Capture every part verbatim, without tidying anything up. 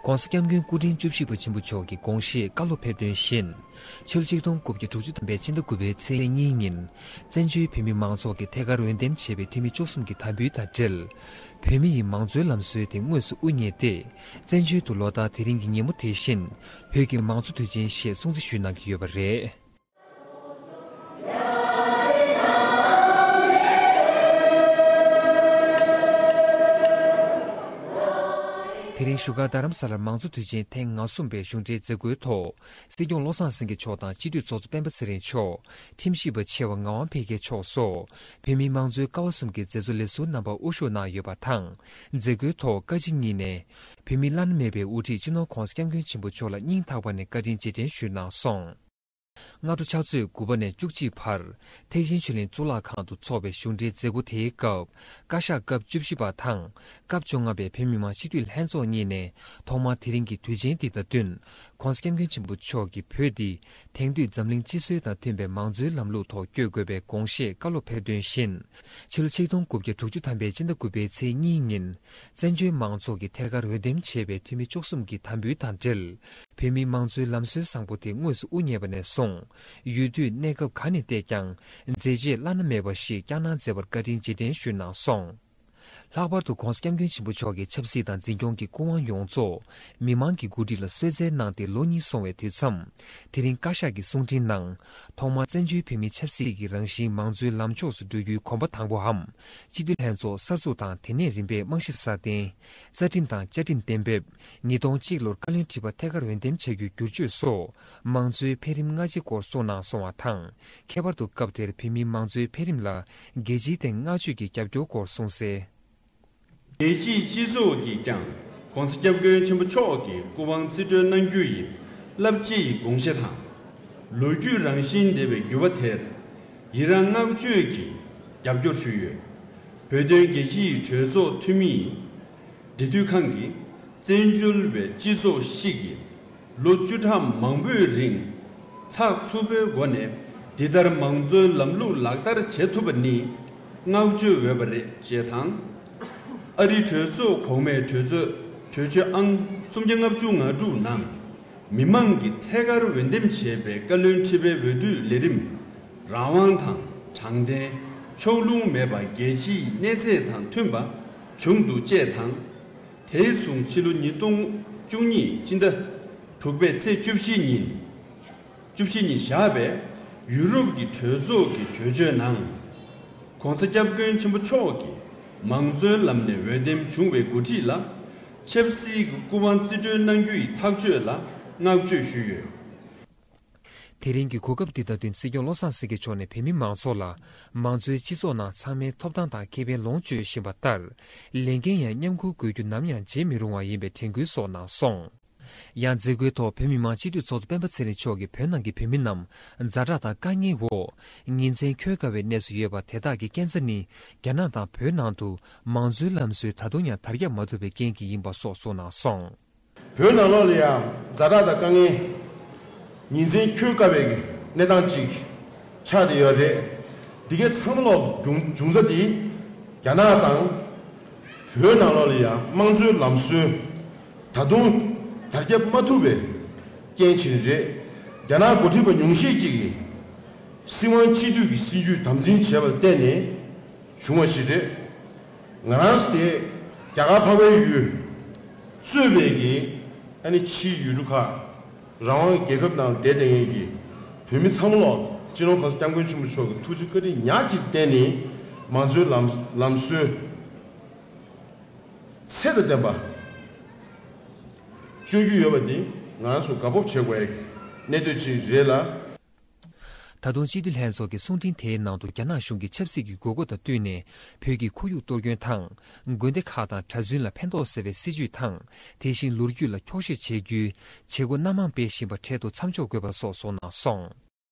༸གོང་ས་༸སྐྱབས་མགོན་སྐུ་ཕྲེང་བཅུ་བཞི་པ་ཆེན་པོ་མཆོག་གི་དགོངས་བཞེད་བཀའ་སློབ་ཕེབས་དོན་བཞིན། ཕྱི་ལོ་ཆིག་སྟོང་དགུ་བརྒྱ་དྲུག་ཅུ་ཐམ་པའི་ཕྱི་ཟླ་དགུ་པའི་ཚེས་གཉིས་ཉིན། བཙན་བྱོལ་བོད་མིའི་མང་ཚོགས་ཀྱི་ཐད་ཀར་འོས་འདེམས་བྱས་པའི་འཐུས་མི་བཅུ་གསུམ་གྱི་དམ་འབུལ་དང་འབྲེལ། བོད་མི་ཡི་མང་གཙོའི་ལམ་སྲོལ་དེ་དངོས་སུ་དབུ་བརྙེས་ཏེ། བཙན་བྱོལ་དུ་ལོ་ལྟར་དེ་རིང་གི་ཉིན་མོ་དེ་བཞིན། བོད་ཀྱི་མང་གཙོ་དུས་ཆེན་ཞེས་སྲུང་བརྩི་ཞུས་གནང་གི་ཡོད་པ་རེད། དེ་རིང་བཞུགས་སྒར་རྡ་རམ་ས་ལར་མང་གཙོ་དུས་ཆེན་ཐེངས་ང་གསུམ་པའི་གཞུང་འབྲེལ་མཛད་སྒོའི་ཐོག་སྲིད་སྐྱོང་བློ་བཟང་སེང་གེ་མཆོག་དང་སྤྱི་འཐུས་ཚོགས་གཙོ་སྤེན་པ་ཚེ་རིང་མཆོག་ཁྲིམས་ཞིབ་པ་ཆེ་བ་ངག་དབང་འཕེལ་རྒྱས་མཆོག་སོགས་བོད་མིའི་མང་གཙོའི་ཀ་བ་གསུམ་གྱི་མཛད་གཙོ་ལས་ཟུར་རྣམ་པ་དབུ་བཞུགས་གནང་ཡོད་པ་དང་། མཛད་སྒོའི་ཐོག་བཀའ་སྤྱི་གཉིས་ནས་བོད་མིའི་བླ་ན་མེད་པའི་དབུ་ཁྲིད་སྤྱི་ནོར་༸གོང་ས་༸སྐྱབས་མགོན་ཆེན་པོ་མཆོག་ལ་སྙིང་ཐག་པ་ནས་བཀའ་དྲིན་རྗེས་དྲན་ཞུས་གནང་སོང་། སྔ་དྲོ་ཕྱག་ཚོད་དགུ་པ་ནས་བཅུ་གཅིག་བར་ཐེག་ཆེན་ཆོས་གླིང་གཙུག་ལག་ཁང་དུ་འཚོགས་པའི་གཞུང་འབྲེལ་མཛད་སྒོ་དེའི་སྐབས། བཀའ་ཤག་སྐབས་བཅུ་བཞི་པ་དང་སྐབས་བཅོ་ལྔ་པའི་བོད་མི་མང་སྤྱི་འཐུས་ལྷན་ཚོགས་གཉིས་ནས་ཐོག་མར་དེ་རིང་གི་དུས་ཆེན་འདི་དང་བསྟུན། ༸གོང་ས་༸སྐྱབས་མགོན་ཆེན་པོ་མཆོག་གིས་བོད་འདི་དེང་དུས་འཛམ་གླིང་སྤྱི་སྲོལ་དང་མཐུན་པའི་མང་གཙོའི་ལམ་ལུགས་ཐོག་བསྐྱོད་དགོས་པའི་དགོངས་བཞེད་བཀའ་སློབ་ཕེབས་དོན་བཞིན། ཕྱི་ལོ་ཆིག་སྟོང་དགུ་བརྒྱ་དྲུག་ཅུ་ཐམ་པའི་སྤྱི་ཟླ་དགུ་པའི་ཚེས་གཉིས་ཉིན། བཙན་བྱོལ་མང་ཚོགས་ཀྱི་ཐད་ཀར་འོས་འདེམས་བྱས་པའི་འཐུས་མི་བཅུ་གསུམ་གྱི་དམ་འབུལ་དང་འབྲེལ། བོད་མིའི་མང་གཙོའི་ལམ་སྲོལ་བཟང་པོ་དེ་དངོས་སུ་དབུ་བརྙེས་པ་ནས་བཟུང་། ཡུལ་དུས་གནས་སྐབས་གང་ནས་བལྟས་ཀྱང་། མཛད་རྗེས་བླ་ན་མེད་པ་ཞིག་བསྐྱངས་གནང་མཛད་པར་བཀའ་དྲིན་རྗེས་དྲན་ཞུས་གནང་སོང་། ལྷག་པར་དུ་༸གོང་ས་༸སྐྱབས་མགོན་ཆེན་པོ་མཆོག་གི་ཆབ་སྲིད་དང་འཛིན་སྐྱོང་གི་སྐུ་དབང་ཡོངས་རྫོགས་མི་མང་གི་འགོ་ཁྲིད་ལ་གསོལ་སྩལ་གནང་སྟེ་ལོ་གཉིས་སོང་བའི་དུས་མཚམས། དེ་རིང་བཀའ་ཤག་གི་གསུང་འཕྲིན་ནང་། ཐོག་མར་བཙན་བྱོལ་བོད་མིའི་ཆབ་སྲིད་ཀྱི་རང་བཞིན་མང་གཙོའི་ལམ་ཕྱོགས་སུ་འགྲོ་རྒྱུའི་གོམ་པ་དང་པོའམ། སྤྱི་འཐུས་ལྷན་ཚོགས་གསར་འཛུགས་དང་། དེ་ནས་རིམ་པས་རྨང་གཞི་སྲ་བརྟན། རྩ་ཁྲིམས་དང་བཅའ་ཁྲིམས་གཏན་འབེབས། ཉིས་སྟོང་གཅིག་ལོར་བཀའ་བློན་ཁྲི་པ་ཐད་ཀར་འོས་འདེམས་བྱ་རྒྱུའི་བསྒྱུར་བཅོས་སོགས། མང་གཙོའི་འཕེལ་རིམ་སྔ་ཕྱི་སྐོར་གསུངས་གནང་སོང་བ་དང་། ཁྱད་པར་དུ་སྐབས་དེར་བོད་མིའི་མང་གཙོའི་འཕེལ་རིམ་ལ་རྒྱལ་སྤྱིའི་སྟེང་བསྔགས་བརྗོད་ཀྱི་རྒྱབ་སྐྱོར་སྐོར་གསུངས་གསལ། རྒྱལ་སྤྱིའི་སྤྱི་ཚོགས་ཀྱིས་ཀྱང་༸གོང་ས་༸སྐྱབས་མགོན་ཆེན་པོ་མཆོག་གི་སྐུ་དབང་རྩིས་སྤྲོད་གནང་རྒྱུ་ཡི་རླབས་ཆེ་ཡི་དགོངས་བཞེད་དང་། ལོ་རྒྱུས་རང་བཞིན་ལྡན་པའི་འགྱུར་བ་དེར་ཡི་རང་བསྔགས་བརྗོད་ཀྱི་རྒྱབ་སྐྱོར་ཞུས་ཡོད། བོད་དོན་རྒྱལ་སྤྱིའི་གྲོས་ཚོགས་འཐུས་མིའི་འབྲེལ་མཐུད་ཁང་གིས་བཙན་བྱོལ་བའི་སྤྱི་ཚོགས་ཤིག་གི་ལོ་བཅུ་ཕྲག་མང་པོའི་རིང་། ཚགས་ཚུད་པོའི་སྒོ་ནས་འདི་ལྟར་མང་གཙོའི་ལམ་ལུགས་ལག་བསྟར་བྱེད་ཐུབ་པ་ནི་བསྔགས་བརྗོད་འོས་པ་རེད་ཅེས་དང་། ཨ་རིའི་གྲོས་ཚོགས་གོང་མའི་གྲོས་ཚོགས་གྲོས་ཆོད་ཨང་སུམ་བརྒྱ་ལྔ་བཅུ་ང་དྲུག་ནང་མི་མང་གིས་ཐད་ཀར་འོས་འདེམས་བྱས་པའི་བཀའ་བློན་ཁྲི་པའི་འོས་བསྡུའི་ལས་རིམ་རང་དབང་དང་དྲང་བདེན། ཕྱོགས་ལྷུང་མེད་པ། རྒྱལ་སྤྱིའི་གནས་ཚད་དང་མཐུན་པ་བྱུང་འདུག་ཅེས་དང་། དེ་མཚུངས་ཕྱི་ལོ་ཉིས་སྟོང་བཅུ་གཉིས་སྤྱི་ཟླ་དྲུག་པའི་ཚེས་བཅུ་བཞི་ཉིན། བཅུ་བཞི་ཉིན་བཞག་པའི་ཡུ་རོབ་ཀྱི་གྲོས་ཚོགས་ཀྱི་གྲོས་ཆོད་ནང་། ༸གོང་ས་༸སྐྱབས་མགོན་ཆེན་པོ་མཆོག་གིས་མང་གཙོའི་ལམ་ནས་འོས་འདེམས་བྱུང་བའི་འགོ་ཁྲིད་ལ་ཆབ་སྲིད་ཀྱི་སྐུ་དབང་རྩིས་སྤྲོད་གནང་རྒྱུ་ཡི་ཐག་གཅོད་ལ་བསྔགས་བརྗོད་ཞུས་ཡོད། དེ་རིང་གི་གོ་སྐབས་འདི་དང་བསྟུན་སྲིད་སྐྱོང་བློ་བཟང་སེང་གེ་མཆོག་ནས་བོད་མི་མང་ཚོགས་ལ་མང་གཙོའི་སྤྱི་ཚོགས་ནང་ཚང་མའི་ཐོབ་ཐང་དང་ཁེ་ཕན་ལོངས་སྤྱོད་བཞིན་པ་ལྟར། ལས་འགན་ཡང་མཉམ་འཁུར་དགོས་རྒྱུ་ནམ་ཡང་བརྗེད་མི་རུང་བ་ཡིན་པའི་དྲན་སྐུལ་སོགས་གནང་སོང་། ཡང་མཛད་སྒོའི་ཐོག་བོད་མི་མང་སྤྱི་འཐུས་ཚོགས་གཙོ་སྤེན་པ་ཚེ་རིང་མཆོག་གིས་བོད་ནང་གི་བོད་མི་རྣམས་ཛ་དྲག་དང་དཀའ་ངལ་འོག་ཉིན་མཚན་འཁྱོལ་དཀའ་བའི་གནས་སུ་ཡོད་པ་དེ་དག་གི་རྐྱེན་རྩ་ནི་རྒྱ་ནག་དང་བོད་ནང་དུ་མང་གཙོའི་ལམ་སྲོལ་ད་དུང་ཡང་དར་ཁྱབ་མ་ཐུབ་པའི་རྐྱེན་གྱིས་ཡིན་པ་སོགས་གསུངས་གནང་སོང་། བོད་ནང་ལོགས་ལ་ཡང་ཛ་དྲག་དང་དཀའ་ངལ། ཉིན་མཚན་འཁྱོལ་དཀའ་བའི་གནས་སྟངས་ཅིག་ཆགས་བསྡད་ཡོད་རེད། འདི་གའི་ཚང་མ་ལོག་འབྱུང་འབྱུང་རྩ་དེ་རྒྱ་ནག་དང་བོད་ནང་ལོགས་ལ་ཡང་དམངས་གཙོའི་ལམ་སྲོལ་ད་དུང་དར་ཁྱབ་མ་ཐུབ་པའི་རྐྱེན་བྱས་ནས་རེད། རྒྱ་ནག་འགོ་ཁྲིད་པ་ཉུང་ཤས་ཅིག་གིས་སྲིད་དབང་སྤྱི་འཐུས་ཀྱི་སྲིད་ཇུས་དམ་འཛིན་བྱས་པར་བརྟེན་ནས། བྱུང་བ་ཞིག་རེད། ང་རང་ཚོ་དེ་རྒྱ་གར་འཕགས་པའི་ཡུལ་གཙོས་པའི་གི་ཨ་ནི་ཕྱིའི་ཡུལ་གྲུ་ཁག་རང་དབང་རྒྱལ་ཁབ་ནང་བསྡད་བསྡད་མཁན་གྱི་བོད་མི་ཚང་མ་ལོག་སྤྱི་ནོར་༸གོང་ས་༸སྐྱབས་མགོན་ཆེན་པོ་མཆོག་གི་ཐུགས་རྗེ་བཀའ་དྲིན་ཉག་གཅིག་བརྟེན་ནས་མང་གཙོའི་ལམ་ལམ་སྲོལ་ཚད་དང་ལྡན་པ་སྤྱོད་རྒྱུ་ཡོད་པ་འདི་ང་རང་ཚོ་དགའ་སྤོབས་བྱེད་དགོས་ཡ་གི་གནད་དོན་ཅིག་རེད་ལ། ད་དུང་སྤྱི་འཐུས་ལྷན་ཚོགས་ཀྱི་གསུང་འཕྲིན་དེའི་ནང་དུ་རྒྱ་ནག་གཞུང་གིས་ཆབ་སྲིད་ཀྱི་དགོས་མཁོ་དང་བསྟུན་ནས་བོད་ཀྱི་ཁོར་ཡུག་གཏོར་སྐྱོན་དང་། དགོན་སྡེ་ཁག་དང་གྲྭ་བཙུན་ལ་ཕན་ཐོགས་ཟེར་བའི་སྲིད་ཇུས་དང་། དེ་བཞིན་ལོ་རྒྱུས་ལ་འཁྱོག་བཤད་བྱེད་རྒྱུའི་བྱེད་སྒོ་སྣ་མང་སྤེལ་བཞིན་པ་འཕྲལ་དུ་མཚམས་འཇོག་དགོས་པ་སོགས་གསུངས་གནང་སོང་།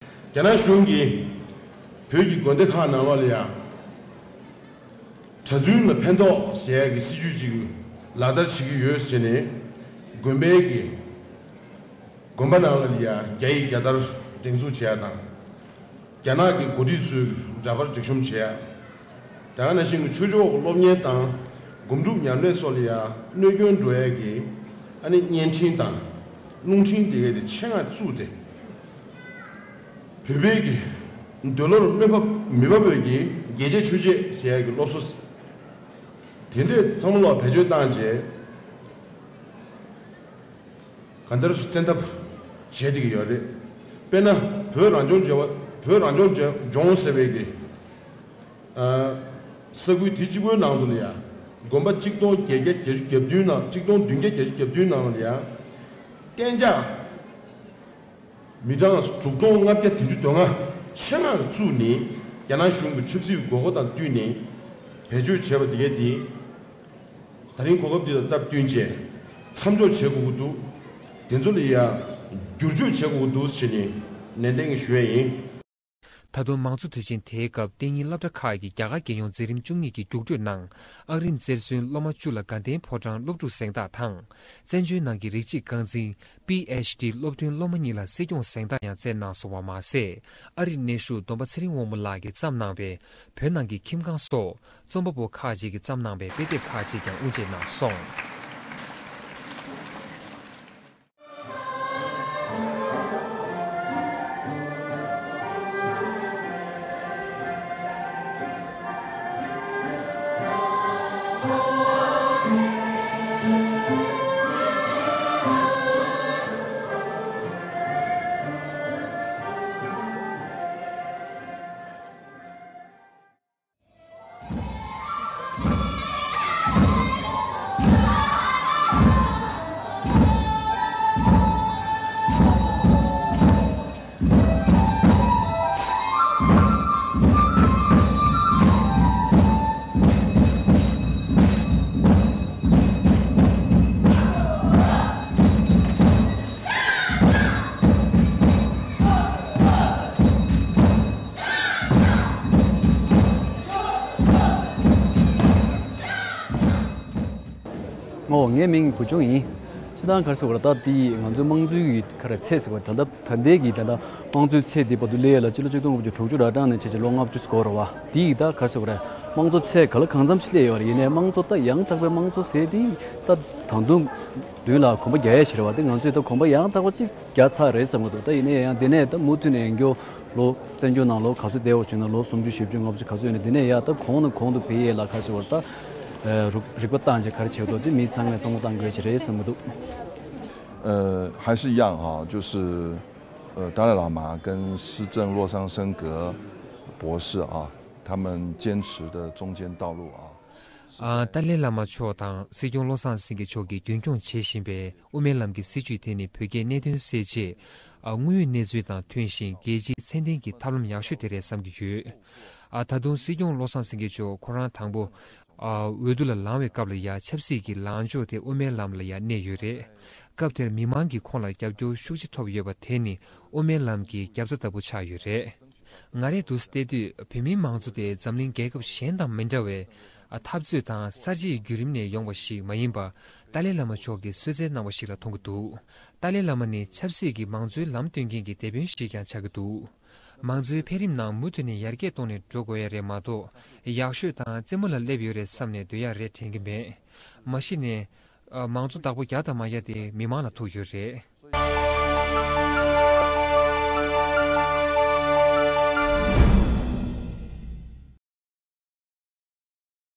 རྒྱ་ནག་གཞུང་གིས་བོད་ཀྱི་དགོན་སྡེ་ཁག་ནང་ལོགས་ལ་ཡང་གྲྭ་བཙུན་ལ་ཕན་ཐོགས་ཟེར་ཡག་གི་སྲིད་ཇུས་ཅིག་ལག་བསྟར་བྱེད་ཀྱི་ཡོད་ཟེར་ནས་དགོན་པའི་གི་དགོན་པ་ནང་ལ་ཡང་རྒྱ་ཡིག་རྒྱལ་དར་སྒྲེང་འཛུགས་བྱེད་ཡག་དང་། རྒྱ་ནག་གི་འགོ་ཁྲིད་ཚོའི་འདྲ་པར་སྒྲིག་གཤོམ་བྱེད་ཡག། དེ་ག་ནང་བཞིན་གྱི་ཆོས་ཕྱོགས་སློབ་གཉེར་དང་སྒོམ་སྒྲུབ་ཉམས་ལེན་སོགས་ལ་ཡང་གནོད་སྐྱོན་འགྲོ་ཡག་གི་ ཨ་ནི་བརྙན་འཕྲིན་དང་རླུང་འཕྲིན་དེ་གའི་དེ་ཆེད་མངགས་བཙུགས་ཏེ། བོད་པའི་གི་འདོད་བློར་མི་འབབ་མི་འབབ་པའི་གི་རྒྱལ་གཅེས་ཆོས་གཅེས་ཟེར་ཡ་གི་སློབ་གསོ་དེ་འདྲས་ཚང་མ་ལ་བེད་སྤྱོད་བཏང་རྗེས། གང་ལྟར་བཙན་ཐབས་བྱེད་བསྡད་ཀྱི་ཡོད་རེད། དཔེར་ན་བོད་རང་སྐྱོང་ལྗོངས་བོད་རང་སྐྱོང་ལྗོངས་ཟེར་བའི་གི་ཨ། ས་ཁུལ་དེ་གཅིག་པོའི་ནང་དུ་ལ་ཡ། དགོན་པ་གཅིག་སྟོང་བརྒྱད་བརྒྱ་བརྒྱད་ཅུ་གྱ་བདུན་ནང་གཅིག་སྟོང་བདུན་བརྒྱ་བརྒྱད་ཅུ་གྱ་བདུན་ནང་ལ་ཡ། གཏན་འཇགས་མི་གྲངས་དྲུག་སྟོང་ལྔ་བརྒྱ་བདུན་ཅུ་དོན་ལྔ་ཆེད་མངགས་བཙུགས་ནས་རྒྱ་ནག་གཞུང་གི་ཆབ་སྲིད་དགོས་མཁོ་དང་བསྟུན་ནས་བེད་སྤྱོད་བྱས་པ་དེ་གས་དེ། ད་རིང་གོ་སྐབས་འདི་དང་སྟབས་བསྟུན་བྱས་མཚམས་འཇོག་བྱེད་དགོས་ཀྱི་འདུག་དེ་ཚོ་ལ་ཡ་བསྒྱུར་བཅོས་བྱེད་དགོས་ཀྱི་འདུག་ཟེར་ནས་ནན་ཏན་གྱིས་ཞུ་ཡ་ཡིན། ད་དུང་མང་གཙོ་དུས་ཆེན་དེའི་སྐབས་གཏན་ཉིན་སློབ་གྲྭ་ཁག་གི་རྒྱ་གར་རྒྱལ་ཡོངས་འཛིན་རིམ་བཅུ་གཉིས་ཀྱི་རྒྱུགས་སྤྲོད་ནང་ཨང་རིམ་རྩེར་སོན་སློབ་མ་བཅུ་ལ་དགའ་ལྡན་ཕོ་བྲང་སློབ་ཕྲུག་གཟེངས་རྟགས་དང་། བཙན་བྱོལ་ནང་གི་རིགས་གཅིག་རྐང་འཛིན་པི་ཨེཆ་ཌི་སློབ་ཐོན་སློབ་མ་གཉིས་ལ་སྲིད་སྐྱོང་གཟེངས་རྟགས་ཡང་སྩལ་གནང་སོང་བ་མ་ཟད། ཨ་རིར་གནས་བཞུགས་སྟོན་པ་ཚེ་རིང་དབང་མོ་ལགས་ཀྱིས་བརྩམས་གནང་བའི་བོད་ནང་གི་ཁྱིམ་ཁང་སོགས་རྩོམ་པ་པོ་ཁག་ཅིག་གིས་བརྩམས་གནང་བའི་དཔེ་དེབ་ཁག་ཅིག་ཀྱང་དབུ་འབྱེད་གནང་སོང་། ཨོ། ངའི་མིང་བུ་ཆུང་ཡིན། སྤྱིར་བཏང་ག་རེ་ཟེར་དགོས་རེད། ད་འདི་ང་ཚོའི་དམངས་གཙོའི་གི་ག་རེ་ཚེས་ཟེར་དགོས་རེད། ད་ལྟ་ད་ལྟའི་གི་ད་ལྟ་དམངས་གཙོའི་ཚེས་འདི་བར་དུ་སླེབས་ཡས་ལ་སྤྱི་ལོ་ཆིག་སྟོང་དགུ་བརྒྱ་དྲུག་ཅུ་རེ་གྲངས་ནས་བྱས་བྱས་ལོ་ལྔ་བཅུ་འགོར་རེད་བ། འདི་ཡི་ད་ག་རེ་ཟེར་དགོས་རེད། དམངས་གཙོ་ཚེས་ག་ལ་གང་འཚམ་ཞིག་སླེབས་ཡོད་རེད། ཡིན་ནའི་དམངས་གཙོ་ད་ཡང་དག་པའི་དམངས་གཙོ་ཟེར་འདི་ད་ད་དུང་མདུན་ལ་གོམ་པ་རྒྱག་ཡས་ཞིག་རེད་བ། དེ་ང་ཚོས་ད་གོམ་པ་ཡང་དག་པ་ཅིག་རྒྱག་ཚར་རེད་བསམ་གི་འདུག་ད་ཡིན་ནའི་ཡང་འདི་ནས་ད་མུ་མཐུད་ནས་ཡང་སྐྱོ། ལོ་བཙན་བྱོལ་ནང་ལོ་ག་ཚོད་བསྡད་ཡོད་བྱུང་ན་ལོ་སུམ་ཅུ་བཞི་བཅུ་ལྔ་བཅུ་ག་ཚོད་ཡོད་ན། འདི་ནས་ཡར་ད་གོང་ནས་གོང་དུ་འཕེལ་ཡས་ལ་ག་ཚོད་བར་ད་རིག་རིག་པ་བཏང་བྱས་ག་རེ་བྱེད་འདུག་དེ་མི་ཚང་མས་བསམ་བློ་གཏང་དགོས་ཀྱི་རེད་བསམ་གྱི་འདུག 呃，还是一样哈，就是呃，达赖喇嘛跟思政洛桑森格博士啊，他们坚持的中间道路啊， ཨ། ཏཱ་ལའི་བླ་མ་མཆོག་དང་སྲིད་སྐྱོང་བློ་བཟང་སེང་གེ་མཆོག་གིས་རྒྱུན་འཁྱོངས་བྱེད་བཞིན་པའི་དབུ་མའི་ལམ་གྱི་སྲིད་བྱུས་དེ་ནི་བོད་རྒྱའི་གནད་དོན་སེལ་ཆེད། ཨ། དངོས་ཡོད་གནས་ཚུལ་དང་མཐུན་ཞིང་རྒྱལ་སྤྱིའི་ཚད་ལྡན་གྱི་ཐབས་ལམ་ཡག་ཤོས་དེ་རེད་བསམ་གྱི་ཡོད། ཨ། ད་དུང་སྲིད་སྐྱོང་བློ་བཟང་སེང་གེ་མཆོག་ཁོ་རང་དང་པོ། ཨ། འོས་བསྡུ་ལ་ལངས་པའི་སྐབས་ལ་ཡ་ཆབ་སྲིད་ཀྱི་ལངས་ཕྱོགས་དེ་དབུ་མའི་ལམ་ལ་ཡ་གནས་ཡོད་རེད། སྐབས་དེར་མི་མང་གིས་ཁོང་ལ་རྒྱབ་སྐྱོར་ཤུགས་ཆེ་ཐོབ་ཡོད་པ་དེ་ནི་དབུ་མའི་ལམ་གྱི་རྒྱབ་རྩ་ལྟ་བུ་ཆགས་ཡོད་རེད། ང་རའི་འདུག་སེ་བལྟས་དུས་བོད་མིའི་མང་གཙོ་དེ་འཛམ་གླིང་རྒྱལ་ཁབ་གཞན་དང་མི་འདྲ་བའི་འཐབ་རྩོད་དང་གསར་བརྗེའི་བརྒྱུད་རིམ་ནས་ཡོང་བ་ཞིག་མ་ཡིན་པར་ཏཱ་ལའི་བླ་མ་མཆོག་གིས་གསོལ་སྩལ་གནང་བ་ཞིག་ལ་མཐོང་གི་འདུག་ཏཱ་ལའི་བླ་མ་ནི་ཆབ་སྲིད་ཀྱི་མང་གཙོའི་ལམ་སྟོན་མཁན་གྱི་དེད་དཔོན་ཞིག་ཀྱང་ཆགས་ཀྱི་འདུག་མང་གཙོའི་འཕེལ་རིམ་ནང་མུ་མཐུད་ནས་ཡར་རྒྱས་གཏོང་ནས་འགྲོ་དགོས་ཡ་རེད་མ་གཏོགས། ཡག་ཤོས་དང་རྩེད་མོ་ལ་སླེབས་ཡོད་རེད་བསམ་ནས་སྡོད་ཡ་རེད་དྲན་གྱི་མེད། མ་གཞི་ནས། ཨ། མང་གཙོ་བདག་པོ་རྒྱག་དང་མ་རྒྱག་དེ་མི་མང་ལ་ཐུག་ཡོད་རེད།